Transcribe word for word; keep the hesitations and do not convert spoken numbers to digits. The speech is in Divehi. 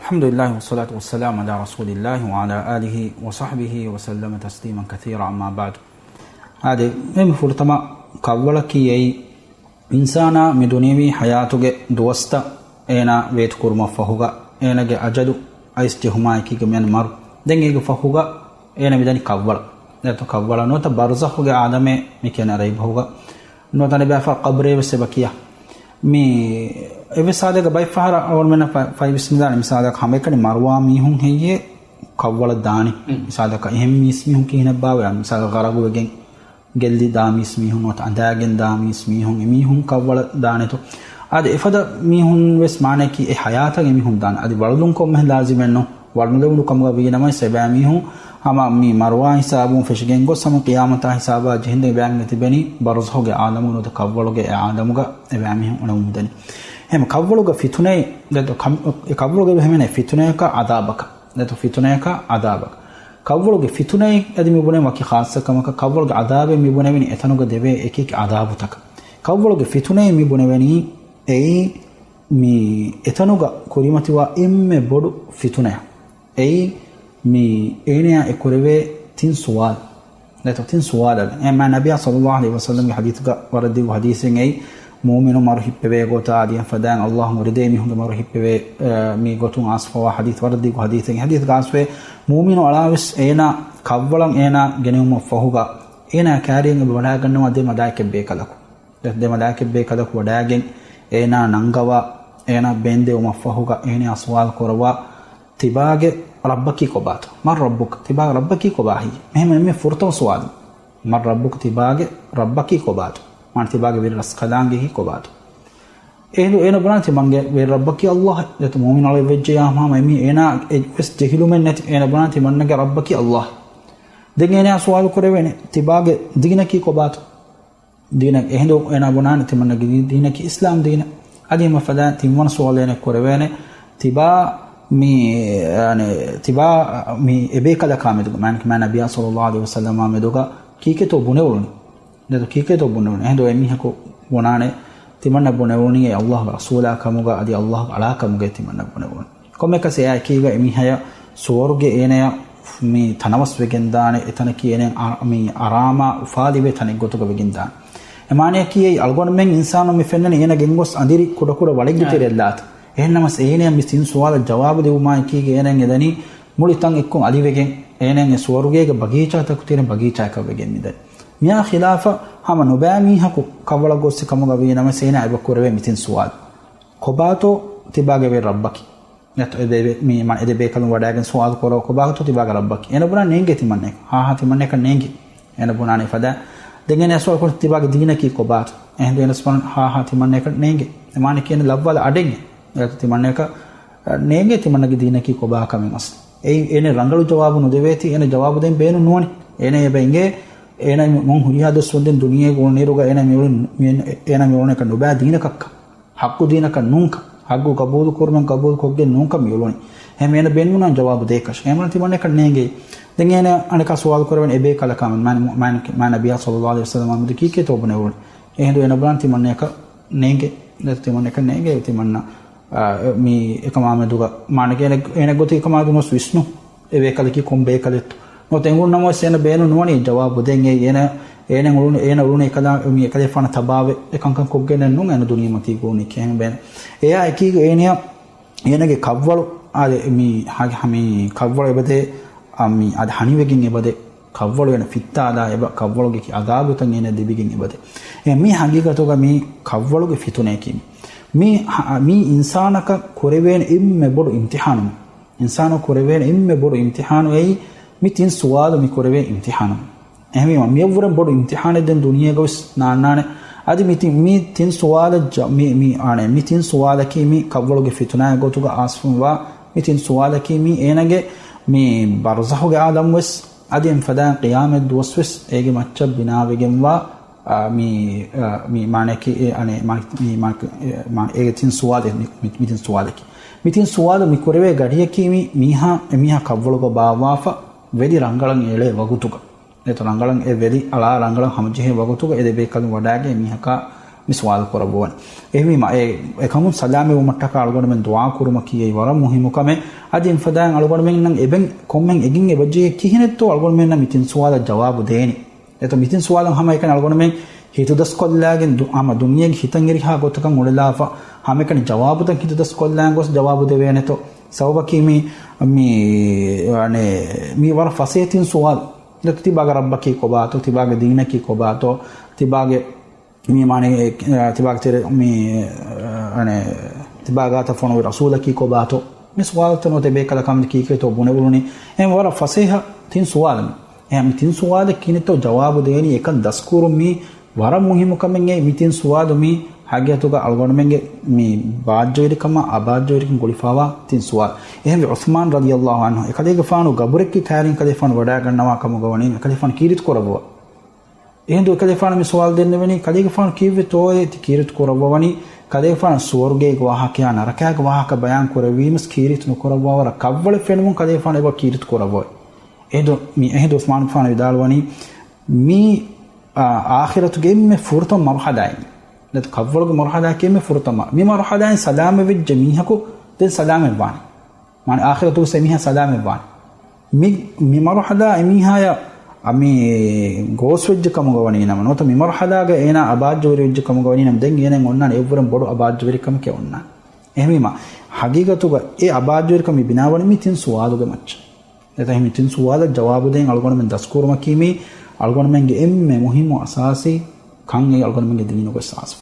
الحمد لله والصلاة والسلام على رسول الله وعلى آله وصحبه وسلم تسليما كثيرا، أما بعد. އާދެ، މި ފުރަތަމަ ކަށްވަޅަކީ އެއީ އިންސާނާ މި ދުނިޔަވީ ޙަޔާތުގެ ދުވަސްތައް އޭނާ ވޭތުކުރުމަށް ފަހުގަ، އޭނާގެ އަޖަލު އައިސް ޖެހުމާއެކީގަ މިއަންނަ މަރު. ދެން އޭގެ ފަހުގަ އޭނަ މިދަނީ ކަށްވަޅަށް. ނުވަތަ ކަށްވަޅަށް ނުވަތަ ބަރްޒަޚުގެ ޢާލަމޭ މި ކިޔަން ޢަރަބި ބަހުގަ. ނުވަތަ އަނެއްބަޔަށް ކަބްރޭ ވެސް އެބަ ކިޔާ. މި އެއްވެސް ސާދައަކަށް ބައެއް ފަހަރަށް އަޅުގަނޑުމެންނަށް ފަ-، ފައި ވިސްނިދާނެ، މިސާލަކަށް ހަމައެކަނި މަރުވާ މީހުން ހެއްޔޭ ކަށްވަޅަށް ދާނީ؟ މިސާލަކަށް އެހެން މީސް މީހުން ކިހިނެއްބާވަ؟ މިސާލަކަށް ޣަރަގުވެގެން ގެއްލި ދާ މީސް މީހުން ނުވަތަ އަނދާގެން ދާ މީސް މީހުން، އެ މީހުން ކަށްވަޅަށް ދާނެތޯ؟ އަދި އެފަދަ މީހުން ވެސް މާނައަކީ އެ ޙަޔާތަށް އެ މީހުން ދާނެ. އަދި ވަޅުލުން ކޮންމެހެން ލާޒިމެއްނު. ވަޅުލެވުނު ކަމުގަ ވީނަމަވެސް އެބައިމީހުން ހަމަ މި މަރުވާ ހިސާބުން ފެށިގެން ގޮސް ހަމަ ޤިޔާމަތާ ހިސާބާ ޖެހިންދެން އެބައިމީހުން ތިބެނީ ބަރުޒަޚުގެ ޢާލަމުގަ ނުވަތަ ކަށްވަޅުގެ އެ ޢާލަމުގަ އެބައިމީހުން އުޅެމުން ދަނީ. އެހެން ކަށްވަޅުގަ ފިތުނައެއް، ދެ-، ކަ-، ކަށްވަޅުގަ އެބަ ހިމެނޭ ފިތުނަޔަކަށް ޢަޛާބަކަށް. ނުވަތަ ފިތުނަޔަކަށް ޢަޛާބަކަށް. ކަށްވަޅުގެ ފިތުނައެއް އަދި މި ބުނެ ވަކި ޚާއްޞަ ކަމަކަށް، ކަށްވަޅުގެ ޢަޛާބެއް މި ބުނެވެނީ އެތަނުގަ ދެވޭ އެކި އެކި ޢަޛާބުތަކަށް. ކަށްވަޅުގެ ފިތުނައެއް މި ބުނެވެނީ އެއީ މި އެތަނުގަ ކުރިމަތިވާ އެންމެ ބޮޑު ފިތުނަޔަށް. އެއީ މި އޭނަޔާ އެ ކުރެވޭ ތިން ސުވާލު. ނުވަތަ ތިން ސުވާލަށް. އެ މާ ނަބިއްޔާ ޞައްލައްލާހު ޢަލައިހި ވަސައްލަމްގެ ޙަދީޘްގަ ވަރަށް ދިގު ޙަދީޘެއް އެއީ، މުއުމިނު މަރު ހިއްޕެވޭ ގޮތާ އަދި އެފަދައިން އައްލާހު މުރިދޭ މީހުންގެ މަރު ހިއްޕެވޭ، އަ، މި ގޮތުން އައިސްފަވާ ޙަދީޘް ވަރަށް ދިގު ޙަދީޘެއް. ޙަދީޘްގަ އައިސްފަވޭ، މުއުމިނު އަޅާވެސް އޭނާ ކަށްވަޅަށް އޭނާ ގެނެވުމަށް ފަހުގަ އޭނާ ކާރިއަށް އެބަ ވަޑާގަންނަވާ ދެ މަލާއިކަތް ބޭކަލަކު. ދެ މަލާއިކަތް ބޭކަލަކު ވަޑާގެން އޭނާ ނަންގަވާ، އޭނާ ބޭންދެވުމަށް ފަހުގަ އޭނާ ސުވާލު ކުރައްވާ، ތިބާގެ ރައްބަކީ ކޮބާތޯ؟ މަން ރައްބުކަ؟ ތިބާގެ ރައްބަކީ ކޮބާހި؟ މިހެން އެންމެ ފުރަތަމަ ސުވާލު. މަން ރައްބުކަ؟ ތިބާގެ ރައްބަކީ ކޮބާތޯ؟ މާނަ ތިބާގެ ވެރި ރަސްކަލާނގެއަކީ ކޮބާތޯ؟ އެހިނދު އޭނަ ބުނާ ތިމަންގެ ވެރި ރައްބަކީ އައްލާހެއް. ދެތު މުއުމިނު އަޅެ ވެއްޖެޔާ ހަމަ އެމީ އޭނާ އެއްވެސް ޖެހިލުމެއް ނެތި. އޭނަ ބުނާ ތިމަންނަގެ ރައްބަކީ އައްލާހެއް. ދެން އޭނަ ސުވާލު ކުރެވޭނެ، ތިބާގެ ދީނަކީ ކޮބާތޯ؟ ދީނަށް އެހިނދު އޭނާ ބުނާނެ ތިމަންނަގެ ދީ-، ދީނަކީ އިސްލާމް ދީނަށް. އަދި އެމަ ފަދަ ތިންވަނަ ސުވާލު އޭނަ ކުރެވޭނެ، ތިބާ މި، އަނެ، ތިބާ މި އެބޭކަލަކާ މެދުގަ، މާނަ ނަބިއްޔާ ޞައްލައްލާހު ޢަލައިހި ވަސައްލަމާ މެދުގަ ކީކޭތޯ ބުނެވުނު؟ ދެތު ކީކޭތޯ ބުނެވުނު؟ އެހިނދު އެމީހަކު ބުނާނެ، ތިމަންނަ ބުނެވުނީ އެ އައްލާހުގެ ރަސޫލާ ކަމުގަ އަދި އައްލާހުގެ އަޅާ ކަމުގައި ތިމަންނަ ބުނެވުނު. ކޮންމެއަކަސް އެއާ އެކީގަ އެމީހަޔަށް ސުވަރުގެ އޭނަޔަށް މި ތަނަވަސް ވެގެންދާނެ، އެތަނަކީ އޭނަ އަ-، މި އަރާމާ އުފާލިވޭ ތަނެއް ގޮތުގަ ވެގެންދާނެ. އެ މާނަޔަކީ އެއީ އަޅުގަނޑުމެން އިންސާނުން މި ފެންނަނީ އޭނަ ގެންގޮސް އަނދިރި ކުޑަކުޑަ ވަޅެއްގެ ތެރެއަށްލާތަ. އެހެންނަމަސް އޭނަޔަށް މި ތިން ސުވާލަށް ޖަވާބު ދިއުމާ އެކީގަ އޭނަ އެދަނީ މުޅި ތަން އެއްކޮށް އަލިވެގެން، އޭނަ އެ ސުވަރުގޭގެ ބަގީޗާތަކު ތެރެ ބަގީޗާއަކަށް ވެގެން މިދަނީ. މިއާ ޚިލާފަށް ހަމަ ނުބައި މީހަކު ކަށްވަޅަށް ގޮއްސި ކަމުގަ ވީނަމަސް އޭނަ އެބަ ކުރެވޭ މި ތިން ސުވާލު. ކޮބާތޯ ތިބާގެ ވެރި ރައްބަކީ؟ ނެތޯ އެދެ ބޭ-، މި މަ-، އެދެ ބޭކަލުން ވަޑާގެން ސުވާލު ކުރައްވާ ކޮބާތޯ ތިބާގެ ރައްބަކީ؟ އޭނަ ބުނާ ނޭނގޭ ތިމަންނައަކަށް. ހާހާ ތިމަންނައަކަށް ނޭނގޭ. އޭނަ ބުނާނެ ފަދަ. ދެން އޭނަ ސުވާލު ކުރި ތިބާގެ ދީނަކީ ކޮބާތޯ؟ އެހިނދު އޭނަ ސުވާލު ހާހާ ތިމަންނައަކަށް ނޭނގޭ. އެ މާނަ ކިޔަނީ ލައްވާލަ އަޑެއް. އޭ ތިމަންނައަކަށް ނޭނގޭ ތިމަންނަގެ ދީނަކީ ކޮބާ ކަމެއް އަސް. އެއީ އޭނަ ރަނގަޅު ޖަވާބު ނުދެވޭތީ އޭނަ ޖަވާބު ދޭން ބޭނުން ނުވަނީ. އޭނަ އެބަ އިނގޭ އޭނަ މި މުން ހުރިހާ ދުވަސް ވަންދެން ދުނިޔޭގަ އުޅުނުއިރުގަ އޭނަ މި އުޅެން، މި އޭނަ މި އުޅުނު އެކަން ނުބައި ދީނަކަށްކަން. ޙައްޤު ދީނަކަށް ނޫންކަން، ޙައްޤު ޤަބޫލު ކުރުމެން ޤަބޫލު ކޮށްގެން ނޫންކަން މި އުޅުނީ. އެހެން އޭނަ ބޭނުން ޖަވާބު ދޭކަށް. އެހެން ތިމަންނައަކަށް ނޭނގޭ. ދެން އޭނަ އަނެއްކާ ސުވާލު ކުރެވެން އެބޭކަލަކާ މަން، މާނަ ނަބިއްޔާ ޞައްލައްލާހު ޢަލައިހި ވަސައްލަމާ މެދު ކީކޭތޯ ބުނެވުނީ؟ އެހިނދު އޭނަ ބުނާން ތިމަންނައަކަށް ނޭނގޭ. ދެ ތިމަންނައަކަށް ނޭނގޭ ތިމަންނަ، އާ، މި އެކަމާ މެދުގަ މާނަ އޭނަ، އޭނަ ގޮތު އެކަމާ ދުންވަސް ވިސްނު. އެ ބޭކަލަކީ ކޮން ބޭކަލެއްތޯ؟ ނުވަތަ އެނގުން ނަމަވެސް އޭނަ ބޭނުން ނުވަނީ ޖަވާބު ދޭން. އެއީ އޭނަ، އޭނަ އުޅުނު، އޭނަ އުޅުނު އެކަލާ، މި އެކަލޭފާނަށް ތަބާވެ އެކަންކަން ކޮށްގެންނެއް ނޫން އޭނަ ދުނިޔެމަތީ ގުޅުނީ ކިހިނެއް ބޭނު. އެއާ އެކީގަ އޭނަޔަށް، އޭނަގެ ކަށްވަޅު، އާދެ، މި ހަ-، މި ކަށްވަޅު އެބަދޭ، އާ، މި އާދެ ހަނިވެގެން އެބަދޭ، ކަށްވަޅު އޭނަ ފިއްތާލާ އެބަ، ކަށްވަޅުގެ އަދާބުތައް އޭނަ ލިބިގެން އެބަދޭ. އެ މި ހަގީގަތުގަ މި ކަށްވަޅުގެ ފިތުނަޔަކީ މި، މި ހަ-، މި އިންސާނަކަށް ކުރެވޭނެ އެންމެ ބޮޑު އިމްތިޙާނު. އިންސާނަށް ކުރެވޭނެ އެންމެ ބޮޑު އިމްތިޙާނު އެއީ މި ތިން ސުވާލު މި ކުރެވޭ އިމްތިޙާނު. އެހެންވީމަ، މިއަށްވުރެން ބޮޑު އިމްތިޙާނެއް ދެން ދުނިޔޭގަވެސް ނާންނާނެ. އަދި މި ތި-، މި ތިން ސުވާލަށް ޖަ-، މި، މި، އާނެ، މި ތިން ސުވާލަކީ މި ކަށްވަޅުގެ ފިތުނާއެއް ގޮތުގަ އާސްފުންވާ މި ތިން ސުވާލަކީ މި އޭނަގެ މި ބަރުޒަޚުގެ ޢާލަމްވެސް، އަދި އެން ފަދައިން ޤިޔާމަތް ދުވަސްވެސް އޭގެ މައްޗަށް ބިނާވެގެންވާ، އާ، މި، އާ، މި މާނައަކީ އެ، އަނެ، މާ-، މި މާ-، އެ، މާ-، އޭގެ ތިން ސުވާލެއް މި، މި، މި ތިން ސުވާލަކީ. މި ތިން ސުވާލު މި ކުރެވޭ ގަޑިއަކީ މި މީހާ، އެ މީހާ ކަށްވަޅުގަ ބާއްވާފަ ވެލި ރަނގަޅަށް އެޅޭ ވަގުތުގަ. އެތަ ރަނގަޅަށް އެ ވެލި އަޅާ ރަނގަޅަށް ހަމަޖެހޭ ވަގުތުގަ އެ ދެބޭކަލުން ވަޑާގެ މީހަކާ މި ސުވާލު ކުރައްވަވަނީ. އެހެންވީމަ، އެ އެކަމުން ސަލާމަތްވުމަށްޓަކާ އަޅުގަނޑުމެން ދުޢާ ކުރުމަކީ އެއީ ވަރަށް މުހިއްމު ކަމެއް. އަދި އެފަދައިން އަޅުގަނޑުމެންނަށް އެބަ ކޮންމެ އެގެން އެބަޖެހޭ ކިހިނެއްތޯ އަޅުގަނޑުމެންނަށް މި ތިން ސުވާލަށް ޖަވާބު ދޭނީ. އެތަ މި ތިން ސުވާލަށް ހަމައެކަނި އަޅުގަނޑުމެން ހިތުދަސްކޮށްލާގެން ދު-، ހަމަ ދުނިޔޭގެ ހިތަށް އެރިހާ ގޮތަކަށް އުޅެލާފަ، ހަމައެކަނި ޖަވާބުތައް ހިތުދަސްކޮށްލާން ގޮސް ޖަވާބު ދެވޭނެތޯ؟ ސަބަބަކީ މި، މި، އަނެ، މި ވަރަށް ފަސޭހަ ތިން ސުވާލު. ދެ ތިބާގެ ރައްބަކީ ކޮބާތޯ؟ ތިބާގެ ދީނަކީ ކޮބާތޯ؟ ތިބާގެ މި މާނަ، އެ، ތިބާގެ ތެރެ، މި، އަނެ، ތިބާގާތަށް ފޮނުވި ރަސޫލަކީ ކޮބާތޯ؟ މި ސުވާލުތައް ނުވަތަ ބޭކަލަކާ މި ކީކޭތޯ ބުނެވުނީ. އެހެން ވަރަށް ފަސޭހަ ތިން ސުވާލު މި. އެހެން މި ތިން ސުވާލަށް ކިހިނެއްތޯ ޖަވާބު ދޭނީ އެކަން ދަސްކުރުން މީ ވަރަށް މުހިއްމު ކަމެއް. އެ މި ތިން ސުވާލު މީ ހަގީގަތުގަ އަޅުގަނޑުމެންގެ މި ބާއްޖަވެރިކަމާ އަބާއްޖަވެރިކަން ގުޅިފާވާ ތިން ސުވާލު. އެހެންވެ ޢުޘްމާން ރަޟިޔަﷲ ޢަންހު އެކަލޭގެފާނު ގަބުރެއްގެ ކައިރިން ކަލޭގެފާނު ވަޑައިގަންނަވާ ކަމުގަ ވަނީ އެކަލޭގެފާނު ކީރިތި ކުރައްވަވާ. އެހިނދު އެކަލޭފާނު މި ސުވާލު ދެންނެވެނީ، ކަލޭގެފާނު ކީއްވެތޯއޭ ތި ކީރިތި ކުރައްވަވަނީ؟ ކަލޭގެފާނު ސުވަރުގޭގެ ވާހަކަޔާ ނަރަކާގެ ވާހަކަ ބަޔާން ކުރެއްވީމަސް ކީރިތި ނުކުރައްވާވަރަށް ކަށްވަޅެއް ފެނުމުން ކަލޭގެފާނު އެބަ ކީރިތި ކުރައްވަވައި. އެހިނދު މި، އެހިނދު ޢުޘްމާނުގެފާނު ވިދާޅުވަނީ، މީ، އާ، އާޚިރަތުގެ އެންމެ ފުރަތަމަ މަރުޙަލާއެއް. ނަތް ކަށްވަޅުގެ މަރުޙަލާއެކޭ އެންމެ ފުރަތަމަ. މި މަރުޙަލާއިން ސަލާމަތްވެއްޖެ މީހަކު ދެން ސަލާމަތްވާނެ. މާނަ އާޚިރަތުގަސް އެމީހާ ސަލާމަތްވާނެ. މި، މި މަރުޙަލާ އެމީހާޔަށް އަ، މި ގޯސްވެއްޖެ ކަމުގަ ވަނީ ނަމަ، ނުވަތަ މި މަރުޙަލާގަ އޭނާ އަބާއްޖަވެރިވެއްޖެ ކަމުގަ ވަނީ ނަމަ، ދެން އޭނައަށް އޮންނާނެ އެއްވުރެން ބޮޑު އަބާއްޖަވެރިކަމެކޭ އޮންނާނެ. އެހެންވީމަ، ހަގީގަތުގަ އެ އަބާއްޖަވެރިކަން މި ބިނާވަނީ މި ތިން ސުވާލުގެ މައްޗަށް. އެތަ މި ތިން ސުވާލަށް ޖަވާބު ދޭން އަޅުގަނޑުމެން ދަސްކުރުމަކީ މީ އަޅުގަނޑުމެންގެ އެންމެ މުހިއްމު އަސާސީ ކަން. އެއީ އަޅުގަނޑުމެންގެ ދީނުގެ އަސާސް.